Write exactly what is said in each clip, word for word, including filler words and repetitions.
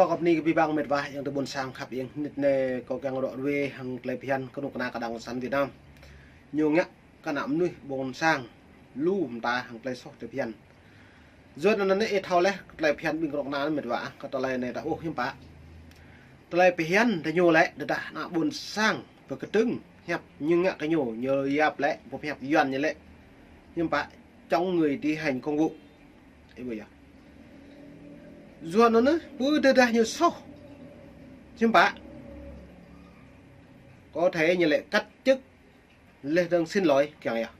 Kâo kơp ni kơ abih bang mĕt wa ayŏng adơi ƀôn sang khăp, ayŏng adơi anai kâo kiăng ră ruai hăng tơlơi phiăn kơnuk kơna kơđang sang Việt Nam. Ñu ngă kơ ană mơnuih ƀôn sang lu mơta hăng tơlơi soh tơlơi phiăn. Yua anŭn ih thâo laih tơlơi phiăn ƀing kơnuk kơna mĕt wa, kơ tơlơi anai ta ƀuh hiư̆m pă. Tơlơi phiăn ta ñu lĕ tơdah ană ƀôn sang pơkơdơ̆ng hiăp ñu ngă kơ ñu, ñu yap lĕ, pơhiăp Yuan ñu lĕ hiư̆m pă, chống người thi hành công vụ. Ih ƀuh yơh. Yua anŭn pơ tơdah ñu soh hiư̆m pă, có thể ñu lĕ cách chức, laih dơ̆ng xin lỗi kiăng yơh.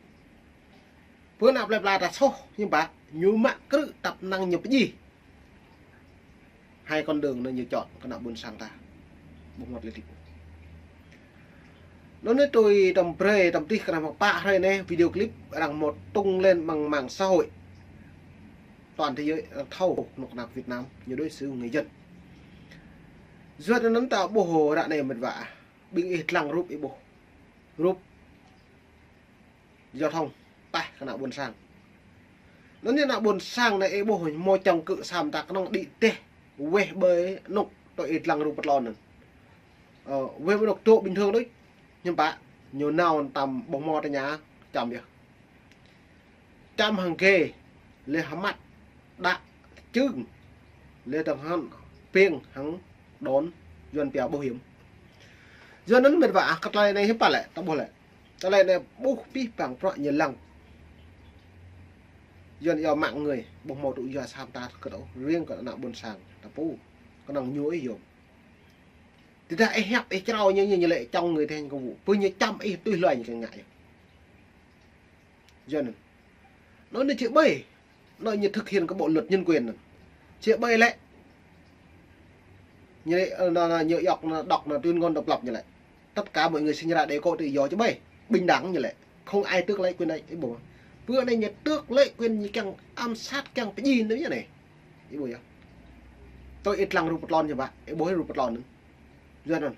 Pơ ană plơi pla ta soh hiư̆m pă, ñu mă krư̆ tăp năng ñu pơdjai. Hai con đường anŭn ñu chọn kơ ană ƀôn sang ta. Ƀuh mơ̆t lĕ tip. Anŭn anai tui tơm brơi tơm tih kơ anăm pă hrơi anai video clip arăng mơ̆ tung lên bằng mạng xã hội. Toàn thế giới arăng thâo kơnuk kơna Việt Nam ñu đối xử người dân. Yua anŭn ta ƀuh ră anai mĕt wa, ƀing ih lăng rup ih ƀuh. Rup giao thông taih kơ ană ƀôn sang. Anŭn anai ană ƀôn sang anai ih ƀuh mơ̆ čang kơ sa mơta kơnơ̆ng đĭ teh weh ƀơi anŭk tơ ih lăng rup pơtlon anŭn. Ơ, weh ƀơi anŭk tơ bình thường đôč. Hiư̆m pă, ñu nao tăm ƀuh mơ̆ tơña čăm yơh. Čăm hăng ghê, laih hơmăt, đă, čưng, laih dơ̆ng hăng ping hăng đon Yuan pia bảo hiểm. Yua anŭn mĕt wa, kơ tơlơi anai hiư̆m pă lĕ, ta ƀuh lĕ. Tơlơi anai ƀuh abih bang prăk ñu lăng. Yuan yua mạng người, ƀuh mơ̆ tŭ yua sa mơta kơ tŭ, riêng kơ ană ƀôn sang, ta pô, kơnơ̆ng ñu ih yôm. Tơdah ih hiăp ih črâo ñu, ñu, ñu lĕ chống người thi hành công vụ. Pơ ñu čăm ih tui hluai ñu kiăng ngă yơh. Yua anŭn. Anŭn ñu či ƀai. Anŭn ñu thực hiện kơ bộ luật nhân quyền anŭn. Či ƀai lĕ. Ñu lĕ, ơ, anŭn, anŭn, ñu yŏk, anŭn, đọc, anŭn, tuyên ngôn độc lập ñu lĕ. Tất cả mọi người sinh ra đều có tự do či ƀai. Bình đẳng ñu lĕ. Không ai tước lấy quyền này, ih ƀuh. Pơ anai ñu tước lấy quyền ñu kiăng ám sát kiăng pơdjai anŭn ñu anai. Ih ƀuh yơh. Tơ ih lăng rup pơtlon hiư̆m pă, ih ƀuh rup pơtlon anŭn. Yua anŭn.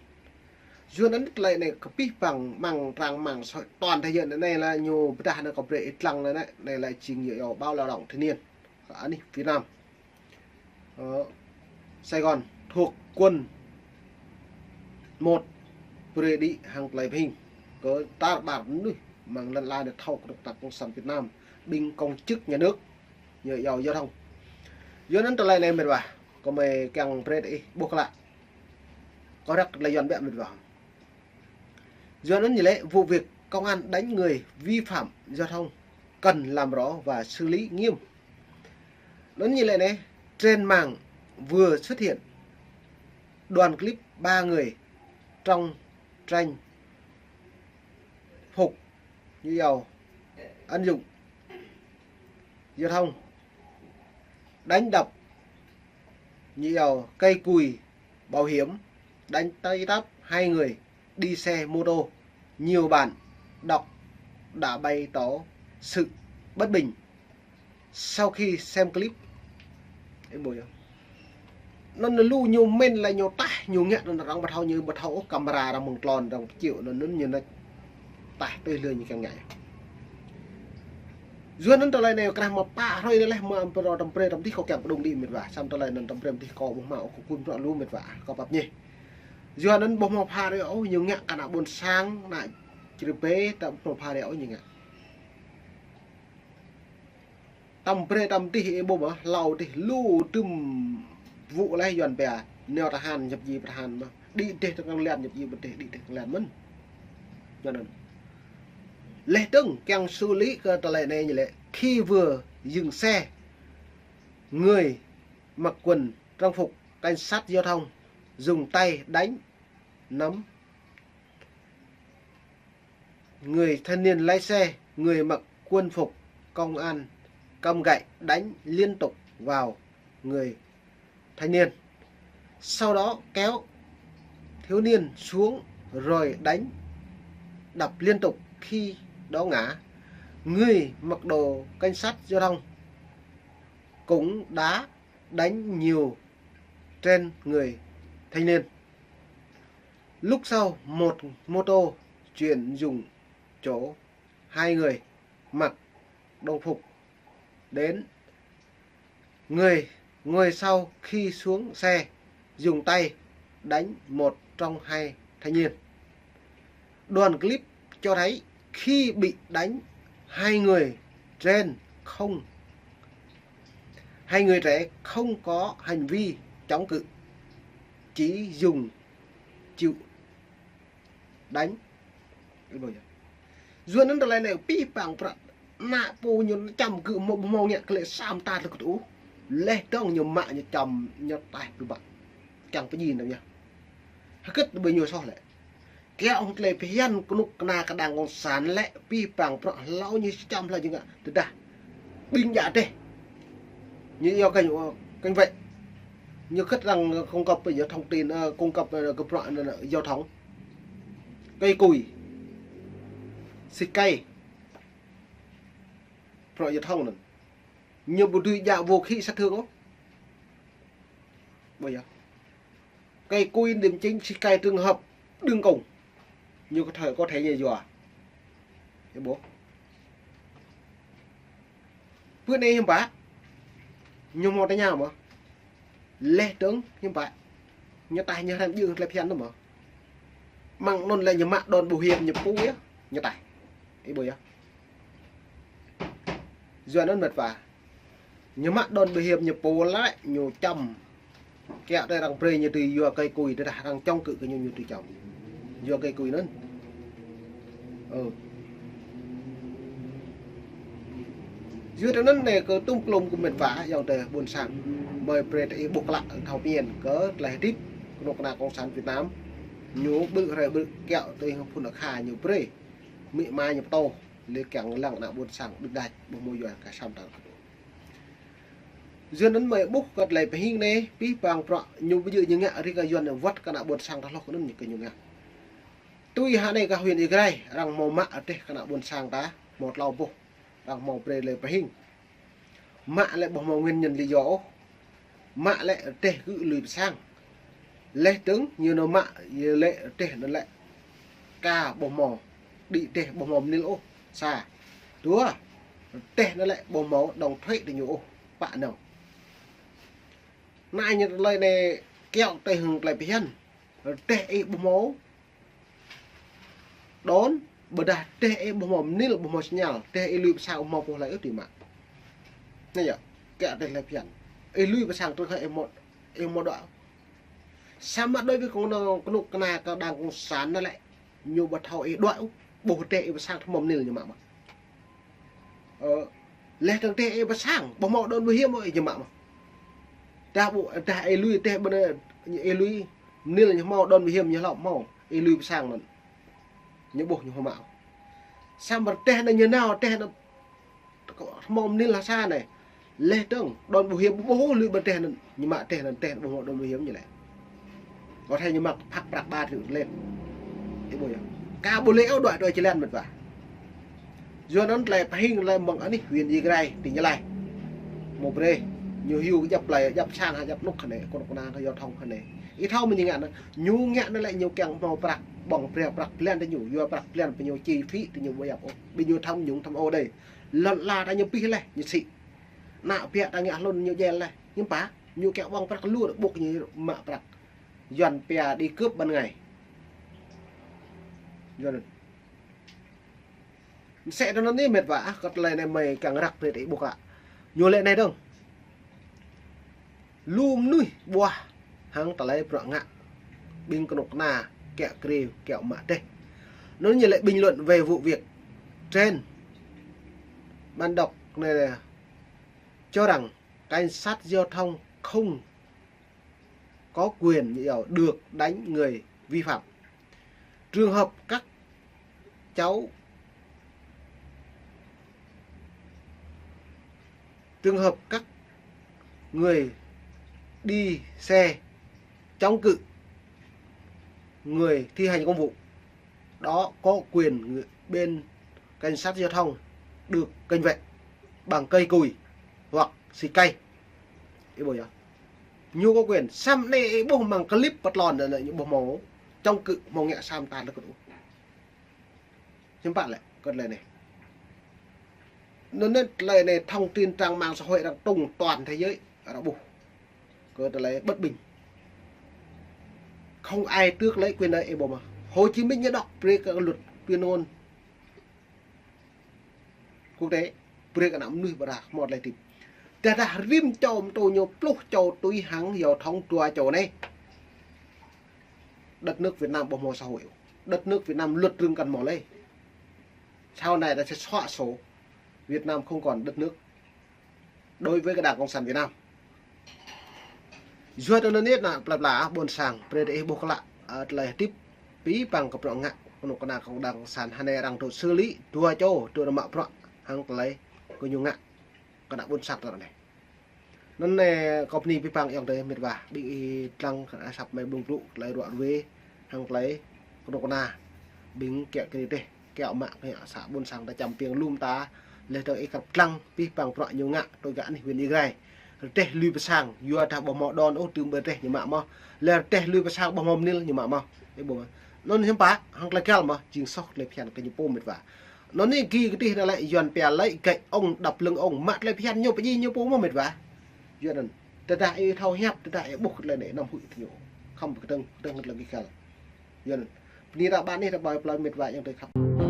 Yua anŭn tơlơi anai kơ abih bang mơ̆ng trang mạng xã hội toàn thế giới anai, anai lĕ ñu pơdah anŭn kơ brơi ih lăng anŭn, anai lĕ jing yua báo lao động thanh niên. Kơ anih Việt Nam. Ơ, Sài Gòn thuộc quận một, brơi đĭ hăng tơlơi pơhing. Kơ tar ƀar mơnuih mơ̆ng lŏn ala anai thâo kơnuk kơna cộng sản Việt Nam, ƀing công chức nhà nước, ñu yua giao thông. Yua anŭn tơlơi anai mĕt wa, kơ mơi kiăng brơi ih ƀuh klă. Kơ răk tơlơi Yuan biă mĕt wa. Yua anŭn ñu lĕ vụ việc công an đánh người vi phạm giao thông cần làm rõ và xử lý nghiêm. Anŭn ñu lĕ anai, trên mạng vừa xuất hiện đoạn clip ba người trong trang phục ñu yua ăn dụng giao thông, đánh đập, ñu yua cầy cùi, bảo hiểm, đánh tới tấp hai người đi xe mô tô, nhiều bạn đọc đã bày tỏ sự bất bình. Sau khi xem clip, ih ƀuh yơh. Anŭn lu ñu mĭn lĕ ñu taih, ñu ngă anŭn arăng ƀu thâo, ñu ƀu thâo ôh camera arăng mơ̆ng tlôn arăng pơčĕ anŭn, anŭn ñu anai taih tui hluai ñu kiăng ngă. Yua anŭn tơlơi anai krah mơ̆ pă hrơi anai laih mơ̆ amăng pơrô tơm brơi tơm tih kâo kiăng pơđŭng đĭ mĕt wa. Samơ̆ tơlơi anŭn tơm brơi tơm tih kâo ƀuh mă ôh kơ kun prăk lu mĕt wa. Kâo pap ñe. Yua anŭn ƀuh mơ̆ pha rơi ôh ñu ngă kơ ană ƀôn sang, ană čri pê, ta ƀuh mơ̆ pha rơi ôh ñu ngă. Tơm brơi tơm tih ih ƀuh mơ̆, hlâo tih lu tơm vụ laih Yuan pia, nao tơhan ñăp ji pơtơhan mơ̆n. Đĭ teh tơkăng lian ñăp ji pơteh, đĭ teh tơkăng lian mơ̆n. Yua anŭn. Laih dơ̆ng kiăng xử lý kơ tơlơi anai ñu lĕ, khi vừa dừng xe, người mặc quần trang phục cảnh sát giao thông dùng tay đánh nắm người thanh niên lái xe, người mặc quân phục công an, cầm gậy đánh liên tục vào người thanh niên. Sau đó kéo thiếu niên xuống rồi đánh đập liên tục khi đó ngã. Người mặc đồ cảnh sát giao thông cũng đã đánh nhiều trên người thanh niên. Lúc sau, một mô tô chuyển dụng chỗ hai người mặc đồng phục đến. Người ngồi sau khi xuống xe, dùng tay đánh một trong hai thanh niên. Đoạn clip cho thấy khi bị đánh, hai người trên không, hai người trẻ không có hành vi chống cự, chỉ dùng chịu đánh. Yua anŭn tơlơi anai pih pang prăk ană pô ñu čăm kơ mơ̆ ƀu hmâo ngă klĕ sa mơta tơlơi kơtŭ. Laih dơ̆ng ñu mă ñu čăm ñu taih pơbă. Kiăng pơjing tơm yơh. Hơget ƀu ñu soh lĕ. Kiăng hăng tơlơi phiăn kơnuk kơna kơ đảng cộng sản lĕ pih pang prăk hlâo ñu čăm hlâo ñu ngă tơdah ƀing djă tĕh. Ñu yua kênh, kênh vậy. Ñu khĭt arăng cung cấp, ơ, thông tin, ơ, cung cấp, ơ, kơ prăk, ơ, giao thông. Cây cùi. Xịt cây. Prăk giao thông anŭn. Ñu ƀu dưi djă vũ khí sát thương ôh. Ƀu yơh. Cây cùi điểm chính, xịt cây trường hợp đường cùng. Ñu có thể, có thể ñu yua. Ih ƀuh. Pơ anai hiư̆m pă. Ñu hmâo tơña mơ̆. Laih dơ̆ng hiư̆m pă. Ñu taih ñu hrăm jơ̆ng tơlơi phiăn tơm mơ̆. Mơ̆ng anŭn lĕ ñu mă đòn bảo hiểm ñu pô yơh. Ñu taih. Ih ƀuh yơh. Yua anŭn mĕt wa. Ñu mă đòn bảo hiểm ñu pô lĕ ñu čăm. Kiăng tơlơi arăng brơi ñu tui yua cây cùi tơdah arăng chống cự kơ ñu ñu tui čăm. Yua cây cùi anŭn. Ơ. Yua tui anŭn anai kơ tŭm klôm kơ mĕt wa ayŏng adơi ƀôn sang. Mơi brơi tơ ih ƀuh klă thâo phiăn kơ tơlơi hơdip kơnuk kơna cộng sản Việt Nam. Ñu ƀrư̆ hrơi ƀrư̆ kiăng tơ ih phun akha ñu brơi. Mĭ ma ñu pơtô. Lĕ kiăng lăng ană ƀôn sang đuč đač ƀu hmâo yua kơ sa mơta. Yua anŭn mơi ƀuh kơ tơlơi pơhing anai, pih pang prăk ñu ƀu djơ̆ ñu ngă rĭ kơ Yuan wơ̆t kơ ană ƀôn sang ta hloh kơ anŭn ñu kơ ñu ngă. Tui hă anai kơ huyện Ia Grai, arăng hmâo mă rơdêh kơ ană ƀôn sang ta, hmâo tlâo boh, arăng hmâo brơi tơlơi pơhing. Mă lĕ ƀu hmâo nguyên nhân lý do ôh. Mă lĕ rơdêh gơ̆ lui pơ sang. Laih dơ̆ng ñu nao mă, yua lĕ rơdêh anŭn lĕ ka ƀu hmâo, đĭ rơdêh ƀu hmâo mơnil ôh. Sa. Dua, rơdêh anŭn lĕ ƀu hmâo đóng thuế tơ ñu ôh. Pă nao. Anai ñu tơlơi anai kiăng tơ hăng tơlơi phiăn. Rơdêh ih ƀu hmâo đón, ƀôdah rơdêh ih ƀu hmâo mơnil, ƀu hmâo signal, rơdêh ih lui pơ sang ƀu hmâo pô hlơi ôh tui mă. Anai yơh, kiăng tơ tơlơi phiăn. Ih lui pơ sang truh kơ ih hmâo, ih hmâo đuaĭ. Samơ̆ đối với kơnuk kơna kơ đảng cộng sản anŭn lĕ, ñu ƀu thâo ih đuaĭ ôh, ƀuh rơdêh ih pơ sang hmâo mơnil ñu mă mơ̆n. Ơ, laih dơ̆ng rơdêh ih pơ sang, ƀu hmâo đón bảo hiểm ôh ñu mă mơ̆n. Tơdah ƀu, tơdah ih lui rơdêh ƀu anai, ih lui mơnil ñu hmâo đón bảo hiểm ñu hlâo hmâo, ih lui pơ sang anŭn. Ñu ƀuh ñu hmâo mă. Samơ̆ rơdêh anai ñu nao, rơdêh anai hmâo mơnil hă sa anai. Laih dơ̆ng, đón bảo hiểm ƀu ƀuh lui ƀơi rơdêh anŭn, ñu mă rơdêh anŭn, rơdêh ƀu hmâo đón bảo hiểm ñu lĕ. Có thể ñu mă phăk prăk ba triệu lên. Ih ƀuh yơh. Ka ƀu lĕ ôh đuaĭ đuaĭ jơlan mĕt wa. Yua anŭn tơlơi pơhing tơlơi mơ̆ng anih huyện Ia Grai, tỉnh Gia Lai. Hmâo brơi, ñu hyu kơ djăp plơi, djăp sang, djăp anŭk kơ anai, kơnuk kơna kơ giao thông kơ anai. Ih thâo mơ̆ ñu ngă anŭn, ñu ngă anŭn lĕ ñu kiăng hmâo prăk, ƀơ̆ng brơi prăk blan tơ ñu, yua prăk blan pơ ñu chi phí tơ ñu ƀu djăp ôh. Ƀing ñu tham nhũng tham ô đơi. Lŏn ala ta ñu pĭ laih, ñu sĭ. Ană ƀiă ta ngă hlŭn ñu djel laih. Hiư̆m pă, ñu kiăng ƀơ̆ng prăk lu ƀuh ñu mă prăk. Yuan pia đi cướp ban ngày. Yuan. Mơsĕ tơ anŭn anai mĕt wa, ah, kơ tơlơi anai mơi kiăng răk brơi tơ ih ƀuh kơ. Ñu lĕ anai dơ̆ng. Lu mơnuih ƀuah hăng tơlơi prăk ngă. Ƀing kơnuk kơna kiăng kriu, kiăng mă rơdêh. Anŭn ñu lĕ bình luận về vụ việc trên. Bạn đọc này là cho rằng cảnh sát giao thông không có quyền, ơ, được đánh người vi phạm. Trường hợp các cháu, trường hợp các người đi xe chống cự người thi hành công vụ, đó có quyền người, bên cảnh sát giao thông được cảnh vệ bằng cây cùi hoặc xịt cây. Ih ƀuh yơh. Ñu có quyền, samơ̆ anai ih ƀuh mơ̆ng clip pơtlon anŭn ñu ƀu hmâo chống cự, hmâo ngă sa mơta tơlơi kơtŭ. Hiư̆m pă lĕ, kơ tơlơi anai. Anŭn anai tơlơi anai thông tin trang mạng xã hội arăng tung toàn thế giới, arăng ƀuh. Kơ tơlơi bất bình. Không ai tước lấy quyền lợi ih ƀuh mơ̆. Hồ Chí Minh ñu đŏk brơi kơ luật tuyên ngôn quốc tế, brơi kơ ană mơnuih ƀơi ră hmâo tơlơi hơdip. Tơdah rĭm čô mơtô ñu pluh čô tui hăng giao thông dua čô anai, đất nước Việt Nam ƀu hmâo xã hội. Đất nước Việt Nam luật rừng kăn hmâo lĕ. Sau này ta sẽ xóa sổ. Việt Nam không còn đất nước đối với cái Đảng Cộng sản Việt Nam. Yua tơ anŭn anai, plơi pla ƀôn sang, brơi ih ƀuh klă, ơ, tơlơi hơdip abih bang kơ bruă ngă kơnuk kơna kơ Đảng Cộng sản. Hơnai arăng dŏ xử lý dua čô, dŏ mă bruă hăng tơlơi kơ ñu ngă kơ ană ƀôn sang tơ anai. Anŭn anai, kâo bơni abih bang ayŏng adơi met wa, ƀing ih lăng kơ asăp mơi ƀlung blŭ tơlơi ruă ruê hăng tơlơi kơnuk kơna ƀing kiaŏ kơ rơdêh, kiaŏ mă kơ ñu sa ƀôn sang ta čăm piêng lŏm ta. Leh dơ̆ng ih kăp lăng abih bang bruă ñu ngă tui gah anih huyện Ia Grai. Rơdêh lui pơ sang, yua dah ƀu hmâo đon ôh, tơm ƀơi rơdêh ñu mă mơ̆. Leh rơdêh lui pơ sang ƀu hmâo mơnil ñu mă mơ̆. Ih ƀuh mơ̆. Anŭn hiư̆m pă, hăng tơlơi găl mơ̆, jing soh tơlơi phiăn kơ ñu pô met wa. Anŭn anai gĭ kơdih anai lĕ Yuan pia lĕ gĕ ŏng đăp lưng ŏng, mă tơlơi phiăn ñu pơjing ñu pô mơ̆ met wa. Yua anŭn, tơdah ih thâo hiăp, tơdah ih ƀuh tơlơi anai, anăm huĭ tơ ñu. Khŏm pơkơdơ̆ng, kơdơ̆ng tơlơi gĭ găl. Yua anŭn, bơni ră ƀă anai, ră ƀă plơi met wa ayŏng adơi khăp.